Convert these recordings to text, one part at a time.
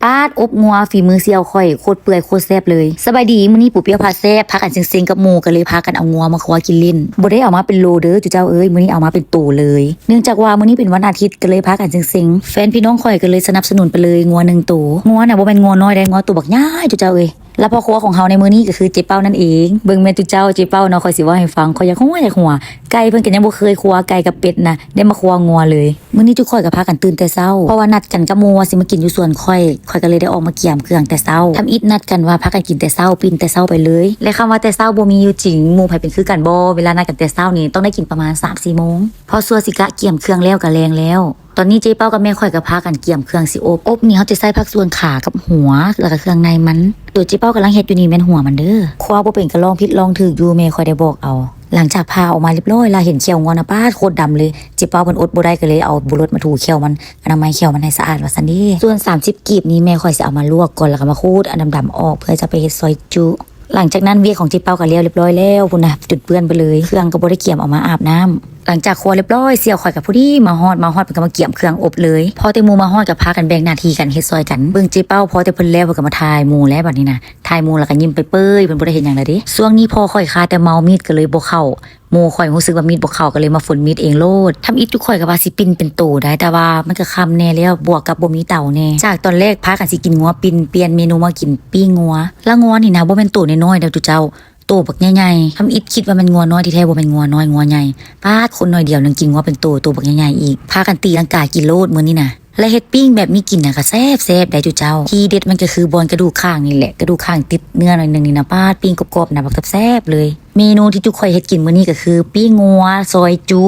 ປາດ ອົບງົວ ຝີມືສ່ຽວຂ້ອຍ ໂຄດເປື່ອຍ ໂຄດແຊບເລີຍ. ສະບາຍດີ ມື້ນີ້ປູ່ປຽວພາແຊບ ພາກັນເຊັງໆກັບໝູ່ ກໍເລີຍພາກັນເອົາງົວມາຄົວກິນຫຼິ້ນ. ບໍ່ໄດ້ເອົາມາເປັນໂລເດີ້ຈຸເຈົ້າເອີຍ, ມື້ນີ້ເອົາມາເປັນໂຕເລີຍ ເນື່ອງຈາກວ່າມື້ນີ້ເປັນວັນອາທິດ ກໍເລີຍພາກັນເຊັງໆ. ແຟນພີ່ນ້ອງຂ້ອຍກໍເລີຍສະໜັບສະໜູນໄປເລີຍ ງົວໜຶ່ງໂຕ. ງົວນະບໍ່ແມ່ນງົວນ້ອຍໃດ໋, ງົວໂຕບັກໃຫຍ່ຈຸເຈົ້າເອີຍ. ແລ້ວພໍ່ຄົວຂອງເຮົາໃນມື້ນີ້ກໍຄືເຈ້ເປົ້ານັ້ນເອງ. ເບິ່ງແມ່ນຈຸເຈົ້າ ເຈ້ເປົ້າເນາະ, ຂ້ອຍຊິເວົ້າໃຫ້ຟັງ, ຂ້ອຍຢາກຮູ້ ຢາກຮູ້ ໄກ່ເພິ່ນກໍຍັງບໍ່ເຄີຍຄົວ, ໄກ່ກັບເປັດນະ ໄດ້ມາຄົວງົວເລີຍ. ມື້ນີ້ຈຸຂ້ອຍກໍພາກັນຕື່ນແຕ່ເຊົ້າ ເພາະວ່ານັດກັນກັບໝູ່ວ່າຊິມາກິນຢູ່ສວນຂ້ອຍ, ຂ້ອຍກໍເລີຍໄດ້ອອກມາກຽມເຄື່ອງແຕ່ເຊົ້າ. ທຳອິດນັດກັນວ່າພາກັນກິນແຕ່ເຊົ້າ, ປິ່ນແຕ່ເຊົ້າໄປເລີຍ. ແລະຄຳວ່າແຕ່ເຊົ້າບໍ່ມີຢູ່ຈິງ, ໝູ່ໃຜເປັນຄືກັນບໍ່? ເວລານັດກັນແຕ່ເຊົ້ານີ້ ຕ້ອງໄດ້ກິນປະມານສາມສີ່ໂມງ, ເພາະຊົ່ວຊິກະກຽມເຄື່ອງແລ້ວກໍແລງແລ້ວ. ຕອນນີ້ເຈ້ເປົ້າກັບແມ່ຂ້ອຍກໍພາກັນກຽມເຄື່ອງຊິອົບ. ອົບນີ້ເຮົາຈະໃສ່ຜັກສ່ວນຂາກັບຫົວ ແລ້ວກໍເຄື່ອງໃນມັນ. ໂຕເຈ້ເປົ້າກຳລັງເຮັດຢູ່ນີ້ແມ່ນຫົວມັນເດີ້. ຄົວບໍ່ເປັນກໍລອງຜິດລອງຖືກຢູ່, ແມ່ຂ້ອຍໄດ້ບອກເອົາ. ຫຼັງຈາກຜ່າອອກມາຮຽບຮ້ອຍລະ ເຫັນແຂ້ວງົວນະ ປາດ ໂຄດດຳເລີຍ. ເຈ້ເປົ້າເພິ່ນອົດບໍ່ໄດ້ ກໍເລີຍເອົາບຸລົດມາຖູແຂ້ວມັນ, ອນາໄມແຂ້ວມັນໃຫ້ສະອາດວ່າຊັ້ນເດ້. ສ່ວນສາມສິບກີບນີ້ແມ່ຂ້ອຍຊິເອົາມາລວກກ່ອນ ແລ້ວກໍມາຂູດອັນດຳໆອອກ ເພື່ອຈະໄປເຮັດຊອຍຈຸ. ຫຼັງຈາກນັ້ນວຽກຂອງເຈ້ເປົ້າກໍແລ້ວຮຽບຮ້ອຍແລ້ວພຸ້ນນະ, ຈົນເປື້ອນໄປເລີຍ. ເຄື່ອງກໍບໍ່ໄດ້ກຽມເອົາມາອາບນ້ຳ. ຫຼັງຈາກຄົວຮຽບຮ້ອຍ, ສ່ຽວຂ້ອຍກໍພໍດີມາຮອດ, ມາຮອດເພິ່ນກໍມາກຽມເຄື່ອງອົບເລີຍ. ພໍແຕ່ໝູ່ມາຮອດກໍພາກັນແບ່ງໜ້າທີ່ກັນເຮັດຊ່ອຍກັນ. ເບິ່ງເຈ້ເປົ້າ ພໍແຕ່ເພິ່ນແລ້ວ ເພິ່ນກໍມາຖ່າຍໝູ່ແລ້ວບັດນີ້ນະ. ຖ່າຍໝູ່ແລ້ວກໍຍິ້ມເປີຍໆ, ເພິ່ນບໍ່ໄດ້ເຮັດຫຍັງແລ້ວເດ້. ຊ່ວງນີ້ພໍ່ຂ້ອຍຄາແຕ່ເມົາ, ມີດກໍເລີຍບໍ່ເຂົ້າ. ໝູ່ຂ້ອຍຮູ້ສຶກວ່າມີດບໍ່ເຂົ້າ ກໍເລີຍມາຝົນມີດເອງໂລດ. ທຳອິດຈຸຂ້ອຍກໍວ່າຊິປິ່ນເປັນໂຕໄດ້, ແຕ່ວ່າມັນກໍຄ່ຳແດ່ແລ້ວ, ບວກກັບບໍ່ມີເຕົາແດ່. ຈາກຕອນແລກພາກັນຊິກິນງົວປິ່ນ, ປ່ຽນເມນູມາກິນປີ້ງງົວ. ລະງົວນີ້ນະ ບໍ່ແມ່ນໂຕນ້ອຍໆເດີ້ຈຸເຈົ້າ, ໂຕບັກໃຫຍ່ໆ. ທຳອິດຄິດວ່າແມ່ນງົວນ້ອຍ, ທີ່ແທ້ບໍ່ແມ່ນງົວນ້ອຍ, ງົວໃຫຍ່. ປາດ ຄົນໜ້ອຍດຽວໜຶ່ງກິນງົວເປັນໂຕ, ໂຕບັກໃຫຍ່ໆອີກ. ພາກັນຕີລັງກາກິນໂລດມື້ນີ້ນະ. ແລະເຮັດປີ້ງແບບນີ້ກິນນະກໍແຊບໆໄດ໋ຈຸເຈົ້າ. ທີເດັດມັນກໍຄືບ່ອນກະດູກຂ້າງນີ້ແຫຼະ, ກະດູກຂ້າງຕິດເນື້ອໜ້ອຍໜຶ່ງນີ້ນະ, ປາດ ປີ້ງກອບໆນະ ບັກແຊບໆເລີຍ. ເມນູທີ່ຈຸຂ້ອຍເຮັດກິນມື້ນີ້ກໍຄື ປີ້ງງົວ, ຊອຍຈຸ,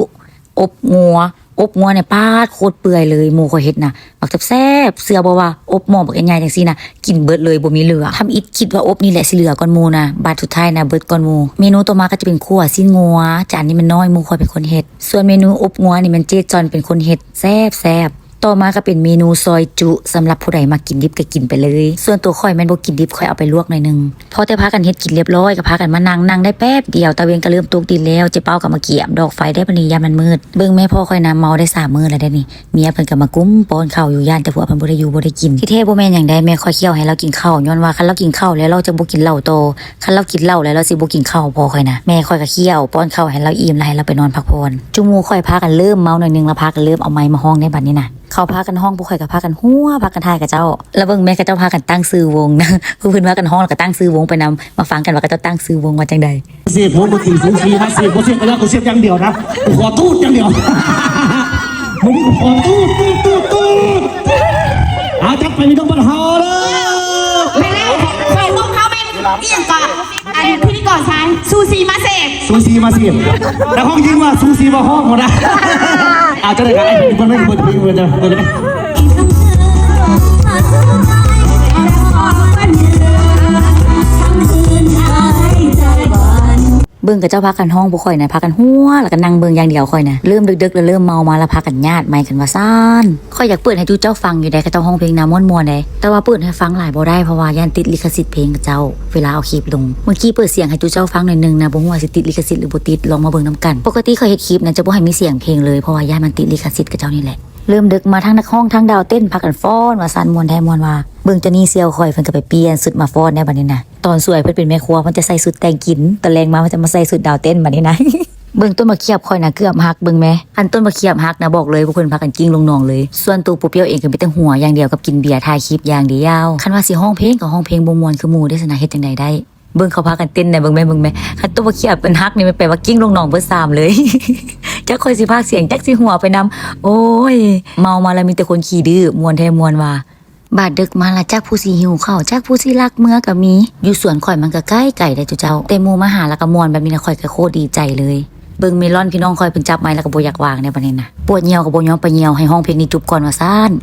ອົບງົວ. ອົບງົວນີ້ ປາດ ໂຄດເປື່ອຍເລີຍ, ໝູ່ຂ້ອຍເຮັດນະ ບັກແຊບໆ. ເຊື່ອບໍ່ວ່າອົບໝໍ້ບັກໃຫຍ່ໆຈັ່ງຊີ້ນະ ກິນເບິດເລີຍ ບໍ່ມີເຫຼືອ. ທຳອິດຄິດວ່າອົບນີ້ແຫຼະຊິເຫຼືອກ່ອນໝູ່ນະ, ບາດສຸດທ້າຍນະເບິດກ່ອນໝູ່. ເມນູຕໍ່ມາກໍຈະເປັນຂົ້ວຊີ້ນງົວ, ຈານນີ້ແມ່ນນ້ອຍ, ໝູ່ຂ້ອຍເປັນຄົນເຮັດ. ສ່ວນເມນູອົບງົວນີ້ແມ່ນເຈ້ຈອນເປັນຄົນເຮັດ, ແຊບໆ. ຕໍ່ມາກໍເປັນເມນູຊອຍຈຸ, ສຳລັບຜູ້ໃດມັກກິນດິບກໍກິນໄປເລີຍ. ສ່ວນຕົວຂ້ອຍແມ່ນບໍ່ກິນດິບ, ຂ້ອຍເອົາໄປລວກໜ້ອຍໜຶ່ງ. ພໍແຕ່ພາກັນເຮັດກິນຮຽບຮ້ອຍ ກໍພາກັນມານັ່ງ, ນັ່ງໄດ້ແປັບດຽວ ຕາເວັນກໍເລີ່ມຕົກດິນແລ້ວ. ເຈ້ເປົ້າກໍມາກຽມດອກໄຟໄດ້ບັດນີ້, ຍາມມັນມືດ. ເບິ່ງແມ່ພໍ່ຂ້ອຍນະ, ເມົາໄດ້ສາມມື້ແລ້ວເດ້ນີ້. ເມຍເພິ່ນກໍມາກຸມປ້ອນເຂົ້າຢູ່, ຢ້ານແຕ່ພວກເພິ່ນບໍ່ໄດ້ຢູ່ບໍ່ໄດ້ກິນ. ທີ່ແທ້ບໍ່ແມ່ນຫຍັງໃດ, ແມ່ຂ້ອຍຂ້ຽວໃຫ້ລາວກິນເຂົ້າ, ຍ້ອນວ່າຄັນລາວກິນເຂົ້າແລ້ວ ລາວຈະບໍ່ກິນເຫຼົ້າຕໍ່. ຄັນລາວກິນເຫຼົ້າແລ້ວ ລາວຊິບໍ່ກິນເຂົ້າພໍ່ຂ້ອຍນະ. ແມ່ຂ້ອຍກໍຂ້ຽວປ້ອນເຂົ້າໃຫ້ລາວອີ່ມ ແລ້ວໃຫ້ລາວໄປນອນພັກຜ່ອນ. ຈຸໝູ່ຂ້ອຍພາກັນເລີ່ມເມົາໜ້ອຍໜຶ່ງ ແລ້ວພາກັນເລີ່ມເອົາໄມມາຮ້ອງໃນບັດນີ້ນະ. ເຂົາພາກັນຮ້ອງ, ພວກຂ້ອຍກໍພາກັນຫົວ, ພາກັນຖ່າຍເຂົາເຈົ້າ. ແລ້ວເບິ່ງແມ່ເຂົາເຈົ້າພາກັນຕັ້ງຊື່ວົງນະ, ຄືເພິ່ນພາກັນຮ້ອງ ແລ້ວກໍຕັ້ງຊື່ວົງໄປນຳ. ມາຟັງກັນວ່າເຂົາເຈົ້າຕັ້ງຊື່ວົງວ່າຈັ່ງໃດ. ເສບຫົວບໍ່ຕີ ສູສີມາເສບ, ບໍ່ເສບກໍຢ່າ ກູເສບຢ່າງດຽວນະ, ກູຂໍຕູດຢ່າງດຽວ. ມື້ນີ້ກູຂໍຕູດ ຕູດ ຕູດ ຕູດ. ອາ ຈັດໄປ ພີ່ນ້ອງບ້ານເຮົາເດີ. ແມ່ນແລ້ວ ຂ້ອຍ ຂອງເຮົາແມ່ນອີ່ຫຍັງກໍ ອັນພິທີກອນຊາຍ ສູສີມາເສບ ສູສີມາເສບ. ນັກຮ້ອງຍິງວ່າ ສູສີມາຮ້ອງ ພຸ້ນນະ. ອາ ຈັ່ງໃດກໍ ເບິ່ງເບິ່ງເບິ່ງເບິ່ງເບິ່ງ. ເບິ່ງເຂົາເຈົ້າພາກັນຮ້ອງ, ພວກຂ້ອຍນະພາກັນຫົວ ແລ້ວກໍນັ່ງເບິ່ງຢ່າງດຽວ. ຂ້ອຍນະເລີ່ມເດິກໆ ແລ້ວເລີ່ມເມົາມາ ແລ້ວພາກັນຍາດໄມກັນວ່າຊັ້ນ. ຂ້ອຍຢາກເປີດໃຫ້ຈຸເຈົ້າຟັງຢູ່ໃດ໋, ເຂົາເຈົ້າຮ້ອງເພງນະມ່ວນໆໃດ໋, ແຕ່ວ່າເປີດໃຫ້ຟັງຫຼາຍບໍ່ໄດ້ ເພາະວ່າຢ້ານຕິດລິຂະສິດເພງເຂົາເຈົ້າ ເວລາເອົາຄລິບລົງ. ມື້ກີ້ເປີດສຽງໃຫ້ຈຸເຈົ້າຟັງໜ້ອຍໜຶ່ງນະ, ບໍ່ຮູ້ວ່າຊິຕິດລິຂະສິດຫຼືບໍ່ຕິດ, ລອງມາເບິ່ງນຳກັນ. ປົກກະຕິຂ້ອຍເຮັດຄລິບນະ ຈະບໍ່ໃຫ້ມີສຽງເພງເລີຍ ເພາະວ່າຢ້ານມັນຕິດລິຂະສິດເຂົາເຈົ້ານີ້ແຫຼະ. ເລີ່ມເດິກມາ ທັງນັກຮ້ອງ ທັງດາວເຕັ້ນ ພາກັນຟ້ອນວ່າຊັ້ນ, ມ່ວນແທ້ມ່ວນວ່າ. ເບິ່ງຕານີ້ສ່ຽວຂ້ອຍ ເພິ່ນກໍໄປປ່ຽນຊຸດມາຟ້ອນແດ່ບັດນີ້ນະ. ຕອນສວຍເພິ່ນເປັນແມ່ຄົວ ເພິ່ນຈະໃສ່ຊຸດແຕ່ງກິນ, ຕອນແລງມາເພິ່ນຈະມາໃສ່ຊຸດດາວເຕັ້ນບັດນີ້ນະ. ເບິ່ງຕົ້ນບັກຂຽບຂ້ອຍນະ ເກືອບຫັກ, ເບິ່ງແມ. ຄັນຕົ້ນບັກຂຽບຫັກນະ ບອກເລີຍ ພວກເພິ່ນພາກັນກິ້ງລົງໜອງເລີຍ. ສ່ວນໂຕປູ່ປຽວເອງກໍມີແຕ່ຫົວຢ່າງດຽວກັບກິນເບຍ ຖ່າຍຄລິບຢ່າງດຽວ. ຄັນວ່າຊິຮ້ອງເພງກໍຮ້ອງເພງບໍ່ມ່ວນຄືໝູ່ເດ້ຊັ້ນນະ, ເຮັດຈັ່ງໃດໄດ້. ເບິ່ງເຂົາພາກັນເຕັ້ນນະ, ເບິ່ງແມ ເບິ່ງແມ. ຄັນຕົ້ນບັກຂຽບມັນຫັກນີ້ ແມ່ນແປວ່າກິ້ງລົງໜອງເບິດສາມເລີຍ. ຈັກຂ້ອຍຊິພາກສຽງ ຈັກຊິຫົວໄປນຳ. ໂອ້ຍ ເມົາມາແລ້ວມີແຕ່ຄົນຂີ້ດື້, ມ່ວນແທ້ມ່ວນວ່າ. ບາດເດິກມາລະ ຈັກຜູ້ຊິຫິວເຂົ້າ ຈັກຜູ້ຊິລັກເມືອກໍມີ. ຢູ່ສວນຂ້ອຍມັນກໍໃກ້ໆໃດ໋ຈຸເຈົ້າ, ແຕ່ໝູ່ມາຫາລະກໍມ່ວນແບບນີ້ນະ, ຂ້ອຍກໍໂຄດດີໃຈເລີຍ. ເບິ່ງເມລອນ ພີ່ນ້ອງຂ້ອຍ ເພິ່ນຈັບໄມລະກໍບໍ່ຢາກວາງໃດ໋ບັດນີ້ນະ. ປວດຍ່ຽວກໍບໍ່ຍອມໄປຍ່ຽວ, ໃຫ້ຮ້ອງເພງນີ້ຈົບກ່ອນວ່າຊັ້ນ.